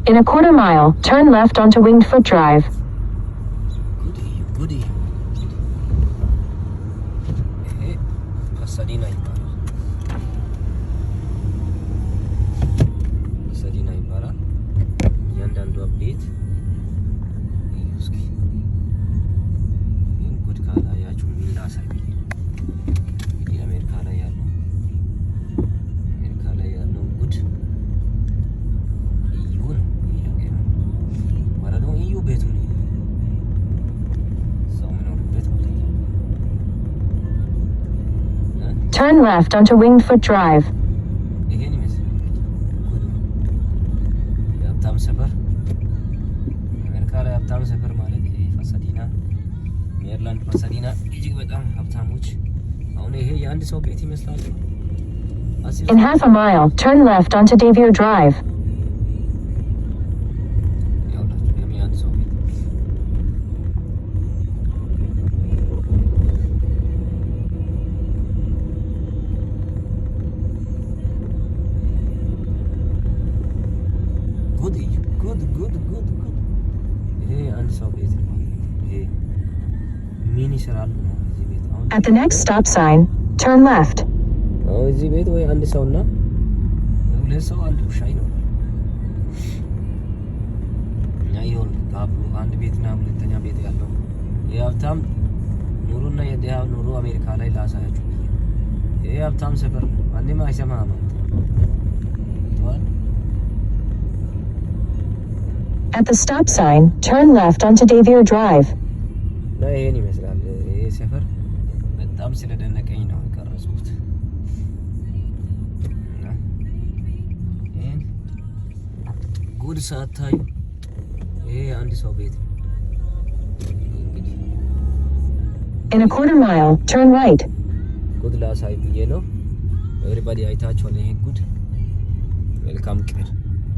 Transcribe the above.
In a quarter mile, turn left onto Winged Foot Drive. ጉድ እዩ፣ ጉድ እዩ። ይሄ ፓሳዲና ይባላል። ፓሳዲና ይባላል። እያንዳንዷ ቤት እዩ እስኪ። ይህን ጉድ ካላያችሁ ምን ላሳይ ብዬ ነው። እንግዲህ አሜሪካ ላይ ያለው ጉድ እዩ ነው ጥያቄ ነው። ወረዶ እዩ፣ ቤቱን እዩ፣ ሰው የሚኖርበት ማለት ነው እ? Turn left onto Winged Foot Drive. ይሄን ይመስላል ጉዱ። የሀብታም ሰፈር፣ አሜሪካ ላይ ሀብታም ሰፈር ማለት ይሄ ፓሳዲና፣ ሜሪላንድ ፓሳዲና እጅግ በጣም ሀብታሞች። አሁን ይሄ የአንድ ሰው ቤት ይመስላል። አስብ። In half a mile, turn left onto Davier Drive. ያውላችሁ ይሄም የአንድ ሰው ቤት። ጉድ እዩ፣ ጉድ ጉድ ጉድ ጉድ። ይሄ የአንድ ሰው ቤት ነው። ይሄ ምን ይሰራሉ ነው እዚህ ቤት አሁን? At the next stop sign, turn left. አሁን እዚህ ቤት ወይ አንድ ሰውና ሁለት ሰው አንድ ውሻ ይኖራል። እና ይሁን ጋቡ አንድ ቤትና ሁለተኛ ቤት ያለው የሀብታም ኑሮና የድሃ ኑሮ አሜሪካ ላይ ላሳያችሁ ብዬ ነው። ይሄ የሀብታም ሰፈር ነው። ማንም አይሰማህም አንተ። ገብቶሃል? At the stop sign, turn left onto Davier Drive. እና ይሄን ይመስላል። ይሄ ሰፈር በጣም ስለደነቀኝ ነው የቀረጽኩት። እና ይሄን ጉድ ሳታዩ ይሄ የአንድ ሰው ቤት ነው። እንግዲህ In a quarter mile, turn right. ጉድ ላሳይ ብዬ ነው። Everybody አይታችኋል ይሄን ጉድ። መልካም ቀን።